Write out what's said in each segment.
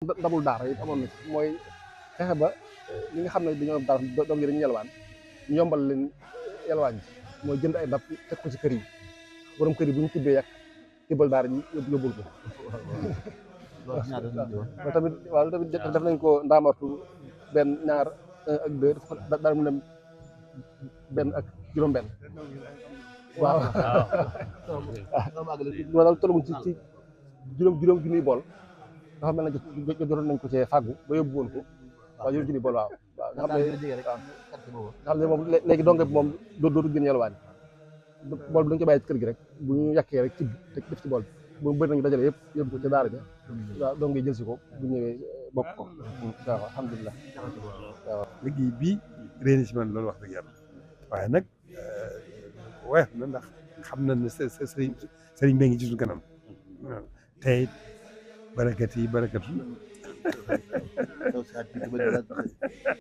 ndamul daara it amoon na ci mooy fexe ba ñi nga xam ne dañoo daara doom yi dañuy yalwaan ñu yombal leen yalwaan ji mooy jënd ay ndab teg ko ci kër yi borom kër yi bu ñu tibbee yàq tibbal daara ji yóbbul ko waaw tamit def nañ ko ndaamatu benn ñaar ak deux daal mu dem benn ak juróom-benn waaw waaw tolluwuñ ci juróom junniy bool dafa mel ne jotoon nañ ko cee fàggu ba yóbbu woon ko waaw juróom junniy bool waaw nga xam ne moom léegi donge bi moom dootu gën yalwaan bool bi dañ ko bàyyi ci kër gi rek bu ñu yàkkee rek tibb te def ci bool bi bu bëri nañu dajale yëpp yóbbu ko ca daara ja waaw donc jël si ko bu ñëwee bokk ko waaw alhamdulilah waaw liggéey bii réeni si man loolu wax dëgg yàlla waaye nag woyof na ndax xam na ne sëriñ bi ngi ci suñu kanam te it barakatu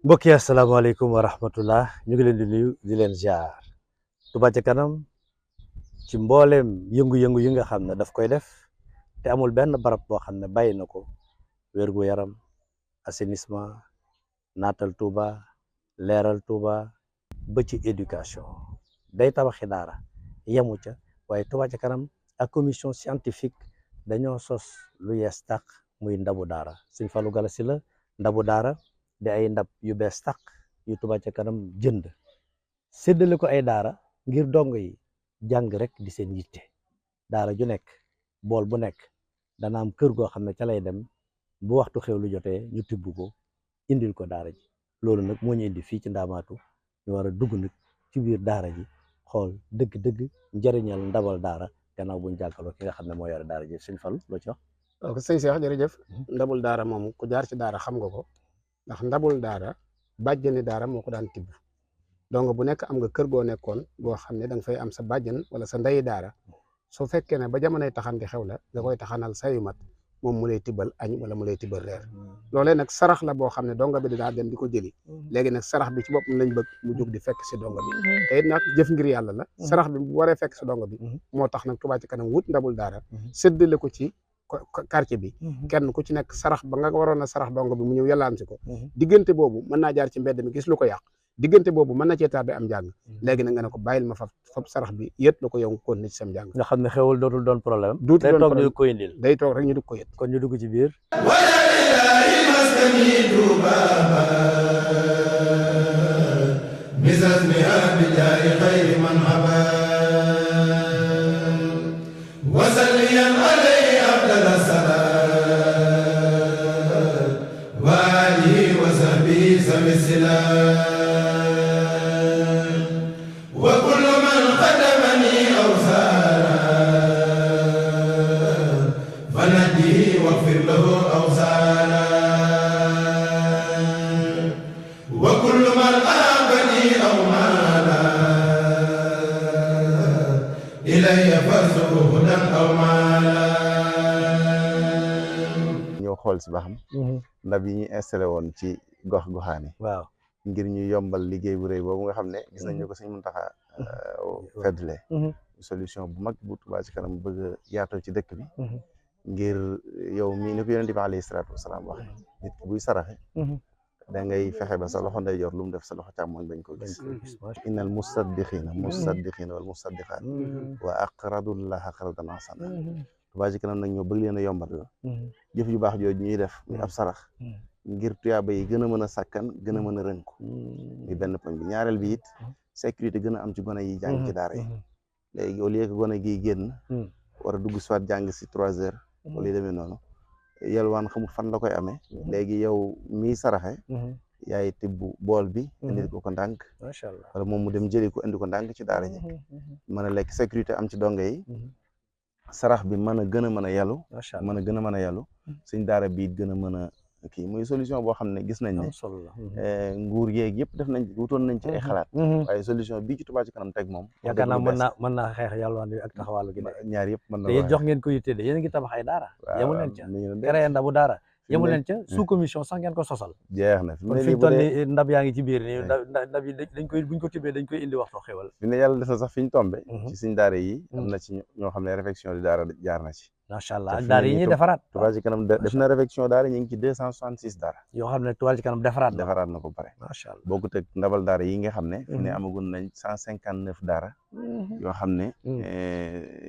mbokk yi asalaamaaleykum wa rahmatullah ñu ngi leen di nuyu di leen ziar Touba ca kanam ci mbooleem yëngu-yëngu yi nga xam ne daf koy def te amul benn barab boo xam ne bàyyi na ko wérgu yaram assainissement naatal Touba leeral Touba ba ci éducation day tabaxi daara yemu ca waaye Touba ca kanam ak commission scientifique dañoo sos lu yees tàq muy ndabu daara Sëñ Fallou Galass la ndabu daara di ay ndab yu bees tàq yu Touba ca kanam jënd séddale ko ay daara ngir dongo yi jàng rek di seen yitte daara ju nekk bool bu nekk dana am kër goo xam ne ca lay dem bu waxtu xew lu jotee ñu tibb ko indil ko daara ji loolu nag moo ñu indi fii ci Ndaamaatu ñu war a dugg nag ci biir daara ji xool dëgg-dëgg njëriñal ndabal daara gannaaw buñ jàkkaloo ki nga xam ne moo yore daara ji Sëñ Fallu loo ci wax. ok sëñ Cheikh jërëjëf ndabul daara moom ku jaar ci daara xam nga ko ndax ndabul daara bàjjani daara moo ko daan tibb donc bu nekk am nga kër goo nekkoon boo xam ne da nga fay am sa bàjjan wala sa ndeyi daara soo fekkee ne ba jamonoy taxan di xew la nga koy taxanal sayu mat moom mu lay tibbal añ wala mu lay tibbal reer loolee nag sarax la boo xam ne donga bi dinaa dem di ko jëli léegi nag sarax bi ci bopp lañ bëgg mu jóg di fekk si donga bi te it nag jëf ngir yàlla la sarax bi bu waree fekk si donga bi moo tax nag Touba ca kanam wut ndabul daara séddale ko ci quartier bi kenn ku ci nekk sarax ba nga waroon a sarax donga bi mu ñëw yàllaan si ko diggante boobu mën naa jaar ci mbedd mi gis lu ko yàq diggante boobu mën na cee tardé am njàng léegi nag nga ne ko bàyyil ma fab sarax bi yët la ko yow kon ni ci sam njàng nga xam ne xewul dootul doon problème day toog ñu ko indil day toog rek ñu dugg ko yët kon ñu dugg ci biir ñoo xool si ba xam ndab yi ñu installé woon ci gox goxaani waaw ngir ñu yombal liggéey bu rëy boobu nga xam ne gis nañ ñu ko Sëñ Muntaxa feddle solution bu mag bu Touba ca kanam bëgg a yaatal ci dëkk bi ngir yow mii ni ko Yonent bi alayhi salaatu wasalaam wax nit ki buy saraxe da ngay fexe ba sa loxo ndeyjoor lu mu def sa loxo càmmoñ bañ ko gis innal musaddiqina wal musaddiqaat wa aqradullaha qardan hasana Touba ca kanam nag ñoo bëgg leen a yombal jëf ju baax jooju ñuy def muy ab sarax ngir tuyaaba yi gën a mën a sàkkan gën a mën a rënku muy benn poñ bi ñaareel bi it sécurité gën a am ci gone yi jàng ci daara yi léegi au lieu que gone gi génn war a dugg soit jàng si 3 heures wala yu demee noonu yalwaan xamul fan la koy amee léegi yow mii saraxe yaay tibb bool bi indi ko ndànk macha allah wala moom mu dem jëli ko indi ko ndànk ci daara ji mën a lekk sécurité am ci donge yi sarax bi mën a gën a mën a yalu mën a gën a mën a yalu suñ daara bi it gën a mën a kii muy solution boo xam ne gis nañ ne nguur yeeg yëpp def nañ wutoon nañ ci ay xalaat waaye solution bii ci Touba ca kanam teg moom yaakaar naa mën naa xeex yàlwaan bi ak taxawàllu gi de ñaar yëpp mën na te jox ngeen ko yitte de yéen a ngi tabax ay daara yemu leen ca créé ndabu daara yemu leen ca sous commission sax ngeen ko sosal jeex na kon fi ñu toll ni ndab yaa ngi ci biir nii ndab yi dañ koy buñ ko tibbee dañ koy indi waxtu xewal fi ne yàlla def na sax fi ñu tombe ci suñ daara yi am na ci ñoo xam ne réflexion di daara jaar na ci macha allah ak daara yi ñuy defaraat. Touba ci kanam def na réfection daara ñu ngi ci 266 daara. yoo xam ne Touba ci kanam defaraat na ko pare. macha allah bokkut ak ndabal daara yi nga xam ne. fi ne amagun nañ 159 daara. yoo xam ne.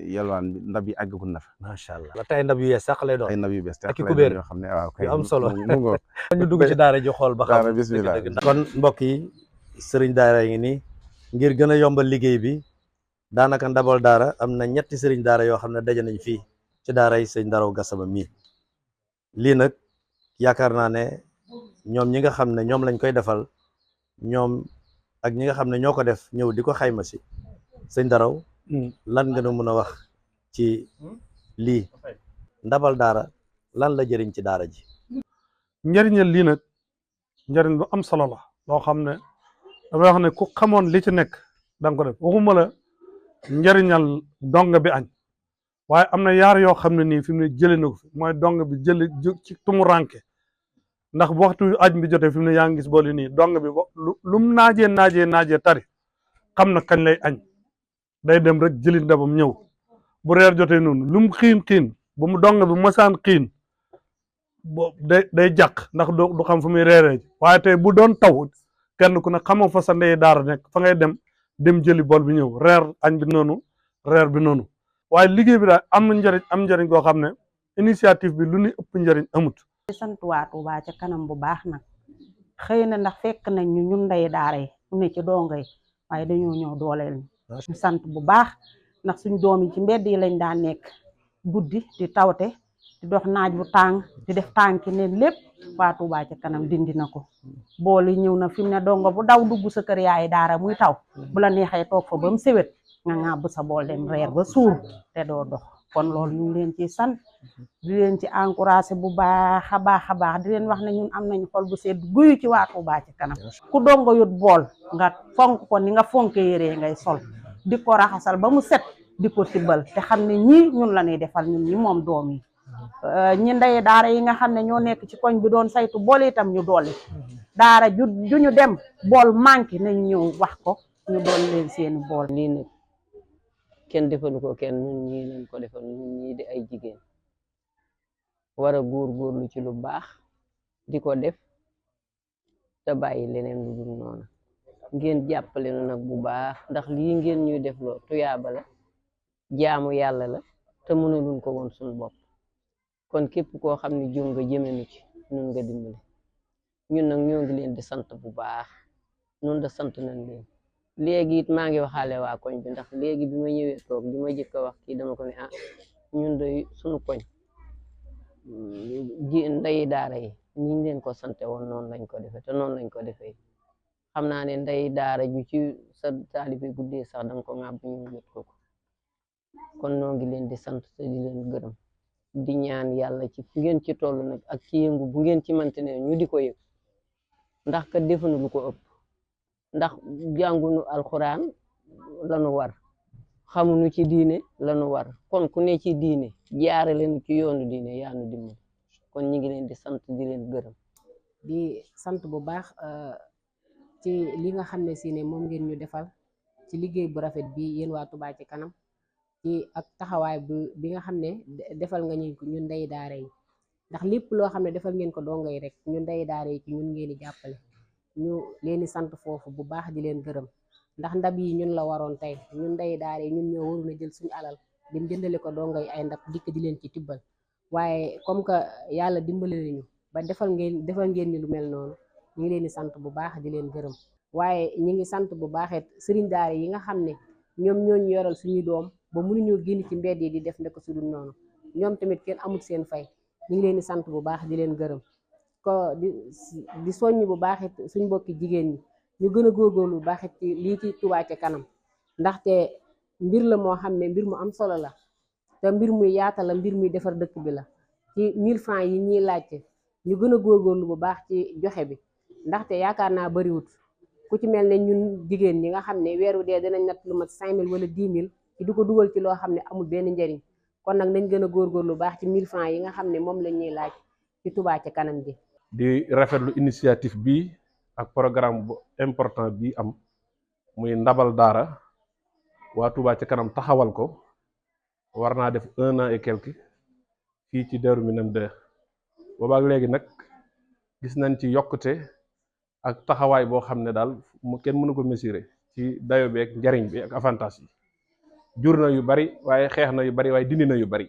yalwaan bi ndab yi àggagul na fa. macha allah ba tey ndab yu yees sax lay doon. ay ndab yu bees ak i kubéer yoo xam ne waaw kay yu am solo. mu ñu dugg ci daara ji xool ba xam. daara bismillah kon mbokk yi sëriñ daara yi ngi nii ngir gën a yombal liggéey bi daanaka ndabal daara am na ñetti sëriñ daara yoo xam ne daje nañ fii ci daara yi sëñ Daraw Gassama mii lii nag yaakaar naa ne ñoom ñi nga xam ne ñoom lañ koy defal ñoom ak ñi nga xam ne ñoo ko def ñëw di ko xayma si sëñ Daraw lan nga nu mën a wax ci lii ndabal daara lan la jëriñ ci daara ji. njëriñal lii nag njëriñ lu am solo la loo xam ne dafay wax ne ku xamoon li ci nekk da nga ko def waxuma la njëriñal donga bi añ waaye am na yaar yoo xam ne nii fi mu ne jëlee na ko fi mooy donga bi jële ci tumuranke ndax bu waxtu añ bi jotee fi mu ne yaa ngi gis boole nii donga bi lu mu naajee tari xam na kañ lay añ day dem rek jëli ndabam ñëw bu reer jotee noonu lu mu xiin bu mu donga bi mosaan xiin day jàq ndax du xam fu muy reeree ji waaye tey bu doon taw kenn ku ne xamoo fa sa ndey daara nekk fa ngay dem jëli bool bi ñëw reer añ bi noonu reer bi noonu waaye liggéey bi daal am njëriñ goo xam ne initiative bi lu ni ëpp njëriñ amut. di sant waa Touba ca kanam bu baax nag xëy na ndax fekk nañ ñu ñun ndey daara yi ñu ne ci dongo yi waaye dañoo ñëw dooleel ñu sant bu baax ndax suñ doom yi ci mbedd yi lañ daan nekk guddi di tawte di dox naaj bu tàng di def tànki neen lépp waa Touba ca kanam dindi na ko bool yi ñëw na fi mu ne dongo bu daw dugg sa kër yaay daara muy taw bu la neexee toog fa ba mu sewet nga ŋàbb sa bool dem reer ba suur te doo dox kon loolu ñu ngi leen ci sant di leen ci encouragé bu baax a baax di leen wax ne ñun am nañu xol bu sedd guyu ci waa Touba ca kanam ku dongo yut bool nga fonk ko ni nga fonke yéree ngay sol di ko raxasal ba mu set di ko tibbal te xam ne ñii ñun la ñuy defal ñun ñi moom doom yi ñi ndey daara yi nga xam ne ñoo nekk ci koñ bi doon saytu bool itam ñu dolli daara ju ñu dem bool manqué nañ ñëw wax ko ñu doon leen seeni bool. lii nag kenn defalu ko kenn ñun ñii lañ ko defal ñun ñii di ay jigéen war a góorgóorlu ci lu baax di ko def te bàyyi leneen lu dul noonu ngeen jàppale nu nag bu baax ndax lii ngeen ñuy def loo tuyaaba la jaamu yàlla la te mënaluñ ko woon suñu bopp kon képp koo xam ne jum nga jëmenu ci nun nga dimbali ñun nag ñoo ngi leen di sant bu baax nun da sant nañ leen léegi it maa ngi waxaale waa koñ bi ndax léegi bi ma ñëwee toog li ma jëkk a wax kii dama ko ne ñun de suñu koñ ndeyi daara yi niñ leen ko sante woon noonu lañ ko defee te noonu lañ ko defee xam naa ne ndeyi daara ju ci sa taalibe guddee sax danga ko ŋàbb ñu jot ko kon noo ngi leen di sant te di leen gërëm di ñaan yàlla ci fu ngeen ci toll nag ak ci yëngu bu ngeen ci mante ne ñu di ko yëg ndax ka defuñu lu ko ëpp ndax jàngunu alxuraan lanu war xamuñu ci diine lanu war kon ku ne ci diine jaare leen ci yoonu diine yaanu dimbali kon ñi ngi leen di sant di leen gërëm di sant bu baax ci li nga xam ne si ne moom ngeen ñu defal ci liggéey bu rafet bi yéen waa Touba ci kanam ci ak taxawaay bi nga xam ne defal nga ñu ñun ndey daara yi ndax lépp loo xam ne defal ngeen ko dongo yi rek ñun ndey daara yi ci ñun ngeen di jàppale ñu leen di sant foofu bu baax di leen gërëm ndax ndab yi ñun la waroon tey ñun ndey daara yi ñun ñoo waroon a jël suñu alal dem jëndale ko dongo yi ay ndab dikk di leen ci tibbal waaye comme que yàlla dimbale nañu ba defal ngeen ñu lu mel noonu ñu ngi leen di sant bu baax di leen gërëm waaye ñi ngi sant bu baaxet sëriñ daara yi nga xam ne ñoom ñoo ñu yoral suñuy doom ba mënuñoo génn ci mbedd yi di def ndek su dul noonu ñoom tamit kenn amul seen fay ñu ngi leen di sant bu baax di leen gërëm ko di soññ bu baax it suñ mbokki jigéen ñi ñu gën a góorgóorlu bu baax it ci lii ci Touba ca kanam ndaxte mbir la moo xam ne mbir mu am solo la te mbir muy yaata la mbir muy defar dëkk bi la ci 1000 francs yi ñuy laajte ñu gën a góorgóorlu bu baax ci joxe bi ndaxte yaakaar naa bariwut ku ci mel ne ñun jigéen ñi nga xam ne weeru dee dinañ natt lu mat 5000 wala 10 000 ci di ko dugal ci loo xam ne amul benn njëriñ kon nag nañ gën a góorgóorlu bu baax ci 1000 francs yi nga xam ne moom lañ ñuy laaj ci Touba ca kanam ji di rafetlu initiative bi ak programme bu important bi am muy ndabal daara waa Touba ca kanam taxawal ko war naa def 1 an et quelque fii ci Daaru Minam 2 boobaak léegi nag gis nañ ci yokkute ak taxawaay boo xam ne daal kenn mënu ko mesurer ci dayo bi ak njariñ bi ak avantage yi jur na yu bari waaye xeex na yu bari waaye dindi na yu bari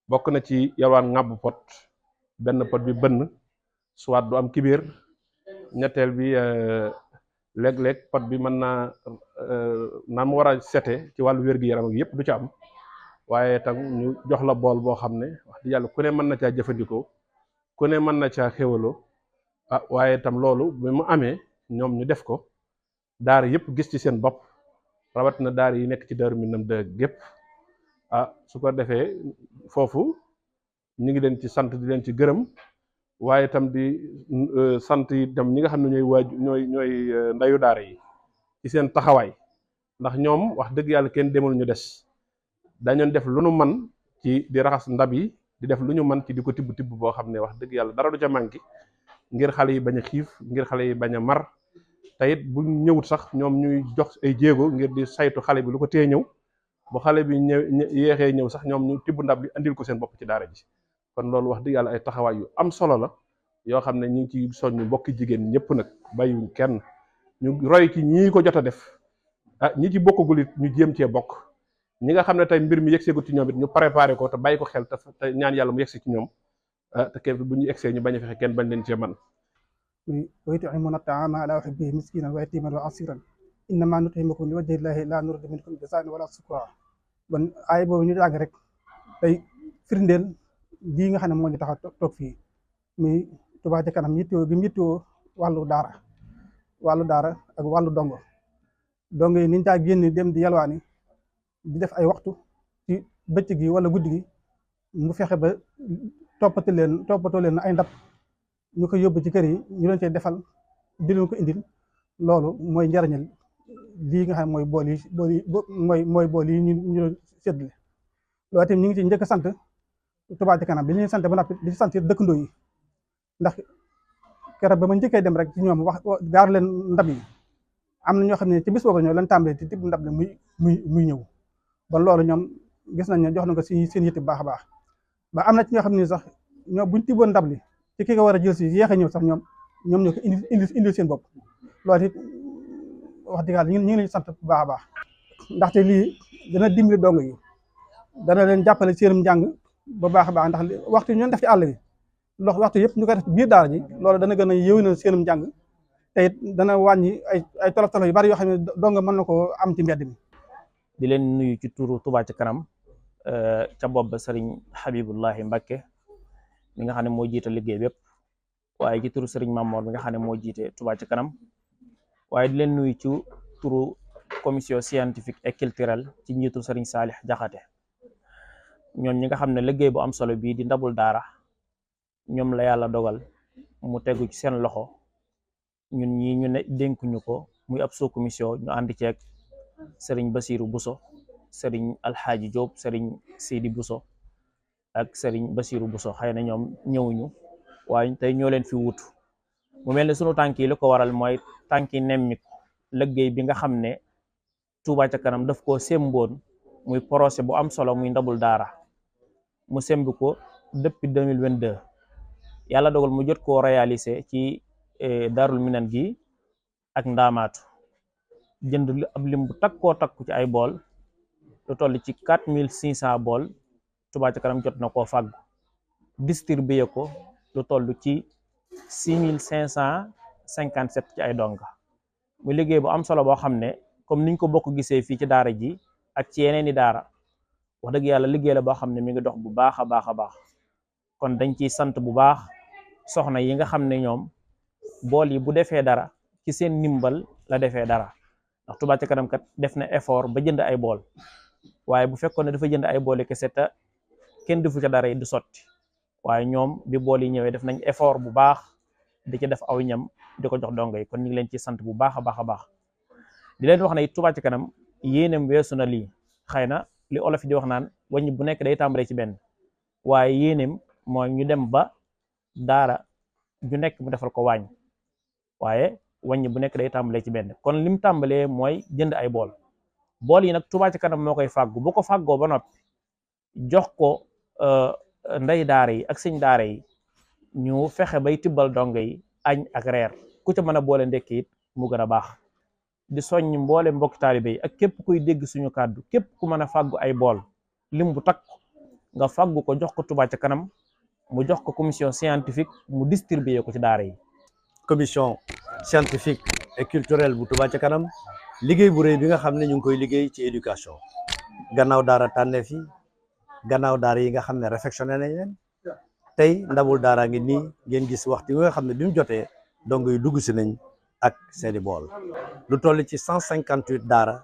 bokk na ci yalwaan ŋàbb pot benn pot bi bënn soit du am kibéer ñetteel bi léeg-léeg pot bi mën naa na mu war a sete ci wàllu wér-gi-yaram ak yépp du ci am waaye tam ñu jox la bool boo xam ne wax di yàlla ku ne mën na caa jëfandikoo ku ne mën na caa xéwaloo waaye tam loolu bi mu amee ñoom ñu def ko daara yëpp gis ci seen bopp rawat na daara yi nekk ci Daaru Minam 2 gépp su ko defee foofu ñu ngi leen ci sant di leen ci gërëm waaye tam di sant itam ñi nga xam ne ñooy ndayu daara yi ci seen taxawaay ndax ñoom wax dëgg yàlla kenn demul ñu des dañoon def lu nu man ci di raxas ndab yi di def lu ñu man ci di ko tibb boo xam ne wax dëgg yàlla dara du ca manqué ngir xale yi bañ a xiif ngir xale yi bañ a mar te it bu ñëwut sax ñoom ñuy jox ay jéego ngir di saytu xale bi lu ko tee ñëw bu xale bi yéexee ñëw sax ñoom ñu tibb ndab li andil ko seen bopp ci daara ji kon loolu wax dëgg yàlla ay taxawaay yu am solo la yoo xam ne ñu ngi ci soññu mbokki jigéen ñëpp nag bàyyiwuñ kenn ñu roy ci ñii ko jot a def ñi ci bokkagul it ñu jéem cee bokk ñi nga xam ne tey mbir mi yegseegul ci ñoom it ñu préparé ko te bàyyi ko xel te ñaan yàlla mu yegsi ci ñoom te kenn bu ñu egsee ñu bañ a fexe kenn bañ leen cee man wa yut'imuna at-ta'ama ala hubbihi miskinan wa yatiman wa asiran innama nut'imukum li wajhi llahi la nuridu minkum jazaan wala shukura bon ay boobu ñu jàng rek tey firndeel lii nga xam ne moo ñu tax a toog fii muy Touba ca kanam yittewoo gi mu yittewoo wàllu daara ak wàllu dongo yi niñ caa génn dem di yalwaani di def ay waxtu ci bëccëg gi wala guddi gi mu fexe ba toppatoo leen ay ndab ñu ko yóbbu ci kër yi ñu leen cee defal di leen ko indil loolu mooy njariñal lii nga xam mooy bool yi ñu séddale loolu tamit ñu ngi ci njëkk a sant Touba ca kanam bi ñu sant ba noppi di sant dëkkandoo yi ndax keroog ba ma njëkkee dem rek ci ñoom wax gaar leen ndab yi am na ñoo xam ne ci bis boobu ñoo leen tàmbalee ci tibb ndab la muy ñëw ba loolu ñoom gis nañ ne jox na ko si seen yitte bu baax a baax ba am na ci ñoo xam ne sax ñoom buñ tibboon ndab li ci ki ko war a jël si yéex a ñëw sax ñoom ñoo ko indi seen bopp loolu it wax dëgg yàlla ñu ngi leen sant bu baax a baax ndaxte lii dana dimbali dong yi dana leen jàppale seenum njàng ba baax a baax ndax waxtu ñu def ci àll bi lox waxtu yëpp ñu koy def biir daara ji loolu dana gën a yëwénal seenum njàng te it dana wàññi ay tolof-tolof yu bari yoo xam ne dong mën na ko am ci mbedd mi. di leen nuyu ci turu Touba ca kanam ca bopp ba sëriñ Habibullahi Mbakke mi nga xam ne moo jiite liggéey bépp waaye ci turu sëriñ Mamoor mi nga xam ne moo jiite Touba ca kanam waaye di leen nuyu ci turu commission scientifique et culturelle ci njiitu sëriñ Saalix Jaxate ñoom ñi nga xam ne liggéey bu am solo bii di ndabul daara ñoom la yàlla dogal mu tegu ci seen loxo ñun ñi ñu ne dénkuñu ko muy ab sous commission ñu ànd ceeg sëriñ Basiru Buso sëriñ Alxaaji Jóob sëriñ Sidi Buso ak sëriñ Basiru Buso xëy na ñoom ñëwuñu waaye tey ñoo leen fi wutu mu mel ne sunu tànk yi li ko waral mooy tànki nemmiku liggéey bi nga xam ne Touba ca kanam daf koo semboon muy projet bu am solo muy ndabul daara mu sembi ko depuis 2022 yàlla dogal mu jot koo réaliser ci Daarul Minan gi ak Ndaamaatu jënd ab lim bu takku ci ay bool lu toll ci 4500 bool Touba ca kanam jot na koo fàggu distribuer ko lu toll ci 6557 ci ay donga muy liggéey bu am solo boo xam ne comme niñ ko bokk gisee fii ci daara ji ak ci yeneen i daara wax dëgg yàlla liggéey la boo xam ne mi ngi dox bu baax a baax a baax kon dañ ciy sant bu baax soxna yi nga xam ne ñoom bool yi bu defee dara ci seen ndimbal la defee dara ndax Touba ca kanam kat def na effort ba jënd ay bool waaye bu fekkoon ne dafa jënd ay bool yi kese te kenn defu ca dara yi du sotti waaye ñoom bi bool yi ñëwee def nañ effort bu baax di ci def aw ñam di ko jox dongo yi kon ñu ngi leen ci sant bu baax a baax a baax di leen wax ne Touba ca kanam yéenam weesu na lii xëy na li olof di wax naan wàññi bu nekk day tàmbalee ci benn waaye yéenam mooy ñu dem ba daara ju nekk mu defal ko wàññ waaye wàññi bu nekk day tàmbalee ci benn kon lim tàmbalee mooy jënd ay bool yi nag Touba ca kanam moo koy fàggu bu ko fàggoo ba noppi jox ko ndey daara yi ak sëñ daara yi ñu fexe bay tibbal dongo yi añ ak reer ku ca mën a boole ndekki it mu gën a baax di soññ mboole mbokki taalibe yi ak képp kuy dégg suñu kàddu képp ku mën a fàggu ay bool lim bu takk nga fàggu ko jox ko Touba ca kanam mu jox ko commission scientifique mu distribuer ko ci daara yi. commission scientifique et culturelle bu Touba ca kanam liggéey bu rëy bi nga xam ne ñu ngi koy liggéey ci éducation gannaaw daara tànneef yi gannaaw daara yi nga xam ne réfectionné nañ leen tey ndabul daara ngi nii ngeen gis waxtu yi nga xam ne bi mu jotee dong yu dugg si nañ ak seeni bool lu toll ci 158 daara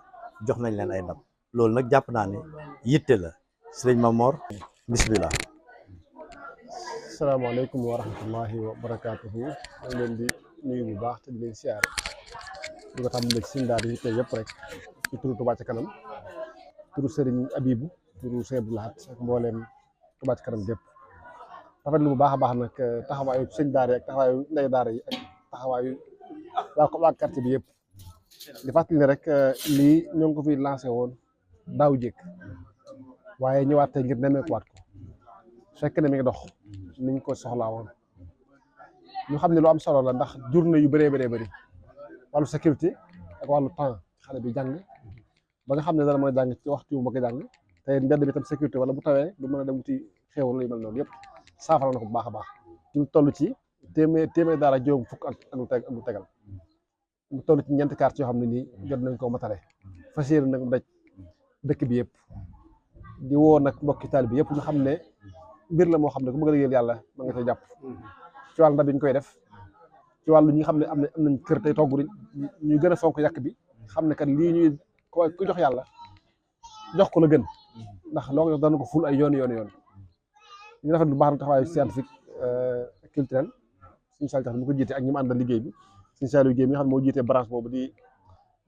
jox nañ leen ay ndab loolu nag jàpp naa ne yitte la sëriñ Mamor bismillah. asalaamaaleykum wa rahmatullahi wa barakaatuhu maa ngi leen di nuyu bu baax te di leen siyaare di ko tàmbalee ci suñu daara yi tey yëpp rek ci turu Touba ca kanam turu Serigne Abibou turu Sëñ Abdou Lahat ak mbooleem Touba ca kanam gépp rafetlu bu baax a baax nag taxawaayu sëñ daara yi ak taxawaayu ndey daara yi ak taxawaayu waa quartier bi yëpp di fàttali ne rek lii ñoo ngi ko fi lancé woon daaw jékk waaye ñëwaat tey ngir nemmeekuwaat ko fekk ne mi ngi dox niñ ko soxlaa woon ñu xam ne lu am solo la ndax journée yu bëree bëri wàllu sécurité ak wàllu temps xale bi jàng ba nga xam ne dana mën a jàng ci waxtu yu bëgg a jàng te mbedd bi tam sécurité wala bu tawee du mën a dem wuti xéewal la yu mel noonu yëpp saafara na ko bu baax a baax ñu toll ci téeméer daara juróom fukk ak lu tegal mu toll ci ñeenti quartier yoo xam ne nii jot nañ koo matale fas yéene nag mu daj dëkk bi yëpp di woo nag mbokki taal bi yëpp ñu xam ne mbir la moo xam ne ku bëgg a liggéeyal yàlla ma nga cay jàpp ci wàllu ndab yi ñu koy def ci wàllu ñi nga xam ne am nañ kër tey togg ñu gën a fonk yàq bi xam ne kat lii ñuy ku jox yàlla jox ko la gën ndax loo ko jox dana ko ful ay yoon ñu rafet lu baax na taxawaayu scientifique culturel suñu sal tax mu ko jiite ak ñi mu àndal liggéey bi suñu Saliou Guèye mi nga xam ne moo jiite branche boobu di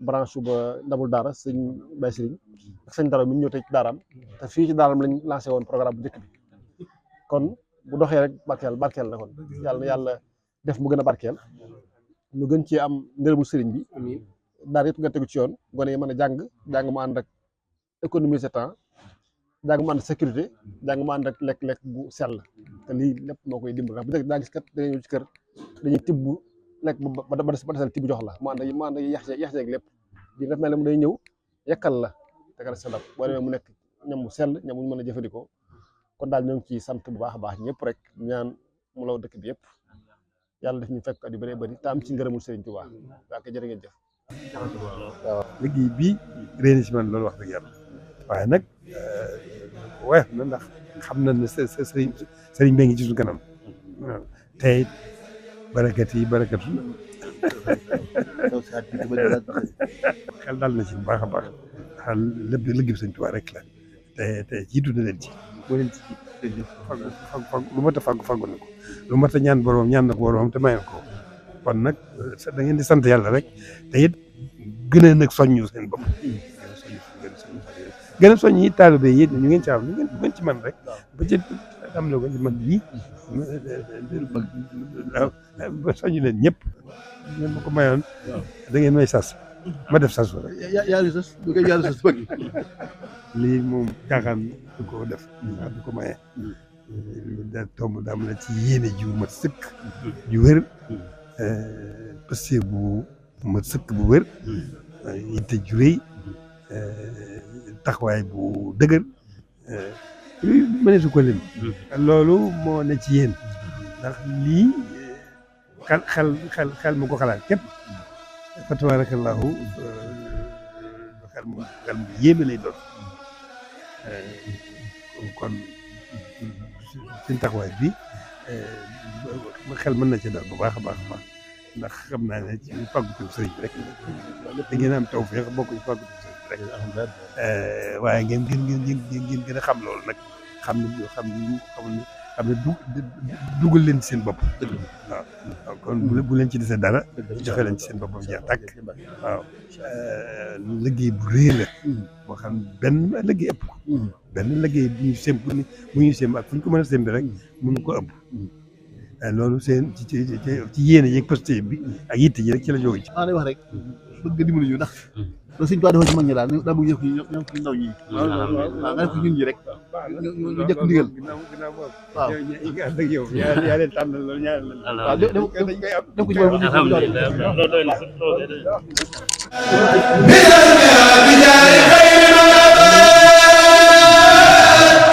branche ba ndabul daara sëñ Baye Serigne ak sëñ Daro mi ñu ñëw tey ci daaraam te fii ci daaraam lañ lancé woon programme bu njëkk bi kon bu doxee rek barkeel na kon yàlla def mu gën a barkeel ñu gën ci am ngërëmu sëriñ bi daara yëpp nga tegu ci yoon gone yi mën a jàng mu ànd ak économie de temps jàng mu ànd ak sécurité jàng mu ànd ak lekk-lekk bu sell te lii lépp moo koy dimbali ndax bu njëkk daa gis kat dañuy ñëw ci kër dañuy tibb lekk ba desal tibb jox la mu ànd ak yax jeeg lépp di def mel ne mu day ñëw yekkal la tegal sa ndab boo demee mu nekk ñam mu sell ñam mu mën a jëfandikoo kon daal ñoo ngi ci sant bu baax a baax ñëpp rek ñaan mu law dëkk bi yëpp yàlla def ñu fekk at yu bëree bëri te am ci ngërëmul Sëriñ Tuubaa waa ko jërë ngeen jëf. waaw liggéey bii réer na ci man loolu wax dëgg yàlla waaye nag woyof na ndax xam na ne sëriñ bi ngi ci suñu kanam waaw tey barakatu xel dal na ci bu baax a baax xel lépp liggéey Sëriñ Tuubaa rek la te jiitu na leen ci boo leen ci fag lu mat a faggu na ko lu mat a ñaan boroom ñaan na ko boroom te may na ko kon nag da ngeen di sant yàlla rek te it gën a nag soññu seen bopp gën a soññ yi taalibe yi ñu ngeen ci am ñu ngeen ci man rek ba ci am na ko ci man yii ba soññ leen ñëpp ngeen ma ko mayoon da ngeen may sas ma def sas rek yàlla sas bëgg lii moom caaxaan du ko def du ko maye da tomb daam la ci yéene ji mat sëkk ju wér parce que bu mat sëkk bu wér yitte ju rëy taxawaay bu dëgër yooyu mëneesu ko lim loolu moo ne ci yéen ndax lii xel mu ko xalaat képp fa tabarakallahu xel mu yéeme lay doon kon suñ taxawaay bi xel mën na ci dal bu baax a baax a baax ndax xam naa ne ci fàggutu sëriñ bi rek da ngeen am tawfeex bokk ci fàggutu sëriñ bi rek waaye ngeen gën a xam loolu nag xam ne dugal leen ci seen bopp waaw kon bu leen ci desee dara joxe leen ci seen boppam jeex tàkk waaw liggéey bu rëy la boo xam benn liggéey ëpp ko benn liggéey bu ñu sém ak fu ñu ko mën a sém bi rek mënu ko ëpp loolu seen ci yéene yeeg posté bi ak yitte ji rek ci la jóge ci wax rek bëgg nga dimbali ñu ndax loolu suñu toit defoon ci mag ñi daal daa bëgg yëf ñoom ci ndaw ñi waaw nga def ko ñun ñi rek ñu jëkk ndigal waaw yaa leen tànnal loolu ñaar waaw def ko ci boobu